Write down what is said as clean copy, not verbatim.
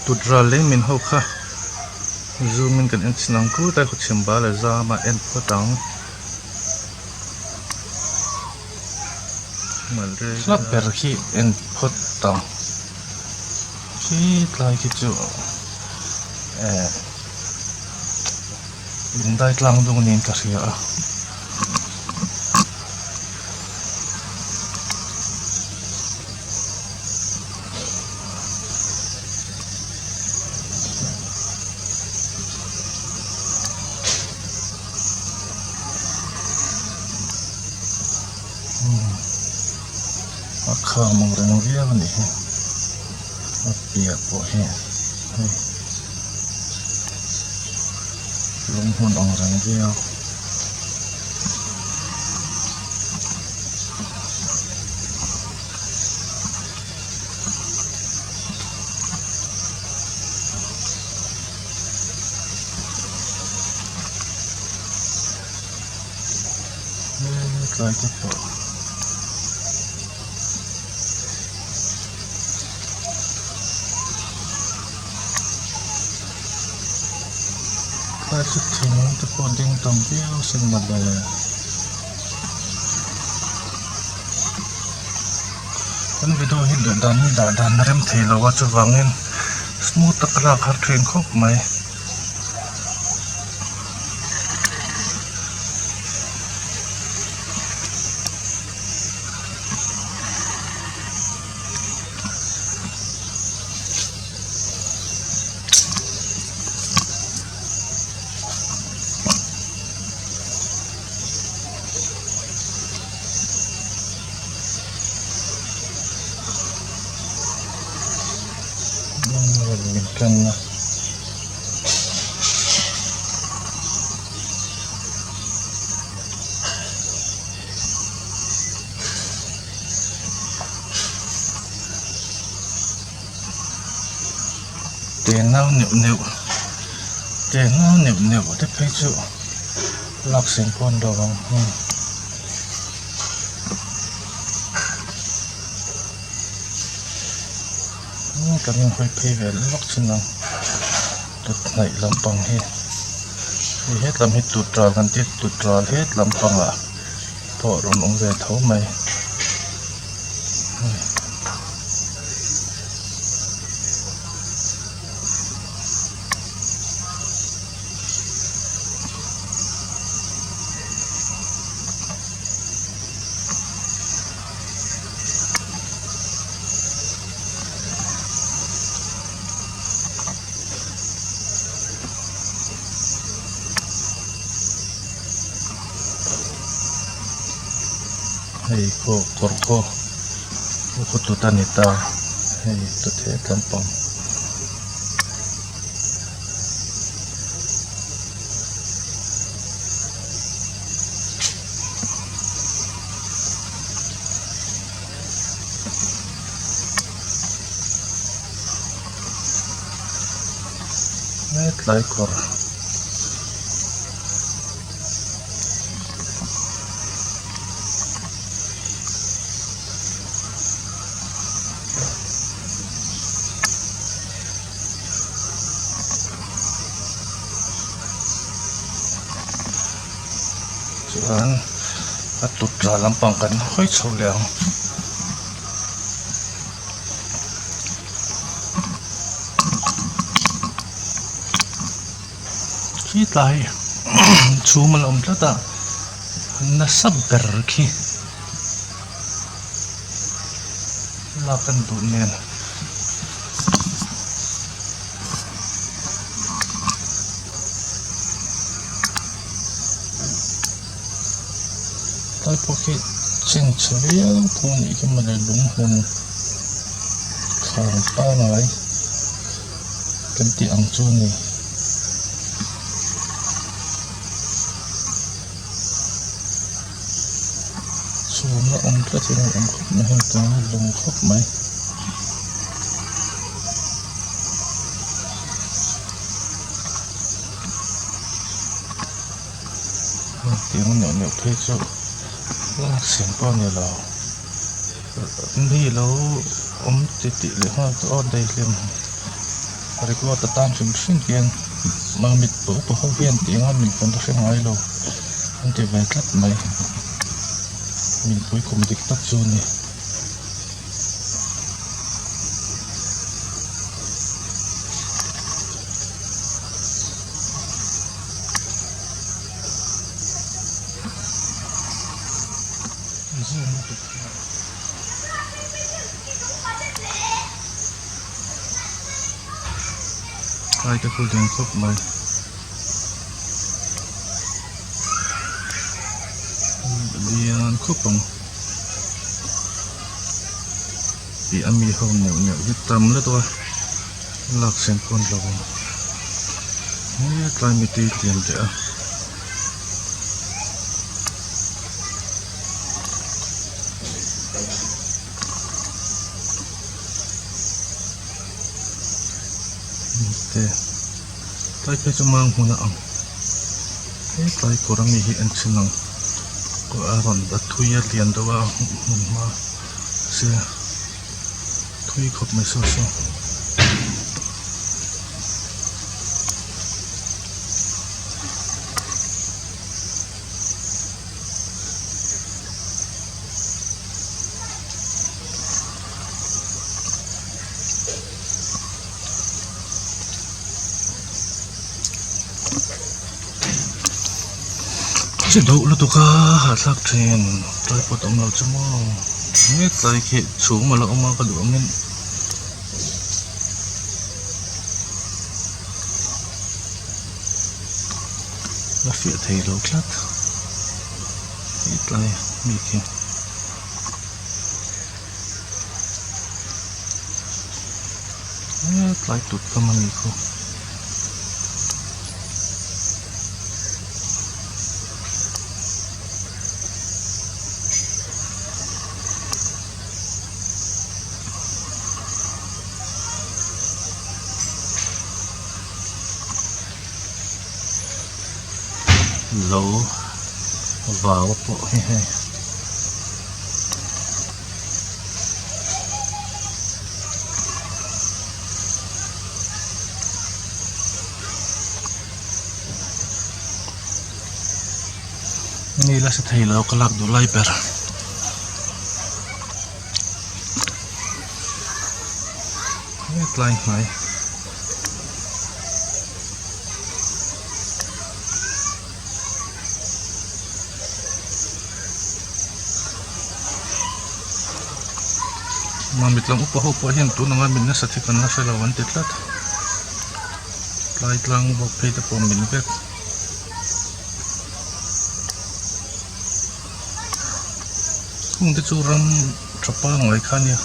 Tut ral leh min ho kha zoom in kan en chin ang khut a khawchhim bal a zam a en phawt ang. Hla ber khi en phawt ang khi tlai khi chu eh lungdai tlang dung niin ka hria a. A kham ang reng viau a nih hi a piah pawh hi hei lung hmun ang reng viau. Tlai te pawh tlai chu thing te pawh ding tam viau sin mawle. Kan video hi duh dan hi dah dan a rem thei lo a chuvangin smooth taka lak har thin khawp mai. Tenau neuh neuh tenau neuh neuh te phei chu lak sen pawh an lo ang heng. Kan inhawi phei ve lawk thin ang tut hnaih lampang hi hei hetlam hi tut ral kan tih tut ral het lampangah pawh rawn awm ve tho mai. Hei pawh kawr khaw khaw tut a ni ta hei tut het lampang. Tlai kawr. Chuan a tut tla lampang kan hawi chho leh ang. Khi tlai chhum a la awm tlat a nasa ber khi lak a ni duh nen. Tlai pawh khi chhengchhe viau thung a nih khi mawle lung hmun khar pangai kan tih ang chu a ni. Chhumna awm tlat hi a awm khawp mai heng tuna lung khawp mai. Tiang neuh neuh phei chu lak sen pawh a ni lo mi lo awm titih leh nghal tawh a daihlim. Record atan hrim hrim hian mamit pawh upa ho hian tih anga min kan la hre ngai lo an ti ve tlat mai min pui kum dik tak chu a ni. Tlai te khu ding khawp mai lian khawp ang tih a mi ho neuh neuh hi tam lutuk a lak sen pawn lo ang hetlai mitui tlian teh a. Te tlai phei chu mang hmun a ang hetlai kawr ami hi en chhin ang a rawn a thui a lian deuh a hmun hma se thui khawp mai saw saw. Chi duh lutuk a hahthlak thin tripod awm lo chu maw hetlai khi chhum a la awm a ka duh angin. La fiah thei lo tlat hetlai mi khi. Hetlai tut kam a nih khu. Lo vau pawh hi hei. Ni la sa thei lo ka lak duh lai ber. Hetlai hnai. Mamit lam upa ho pawh hian tun anga min nasa thi kan la hre lo an ti tlat. Tlai tlang bawk phei te pawh min vek. Hung te chu ram tha pangngai kha ania.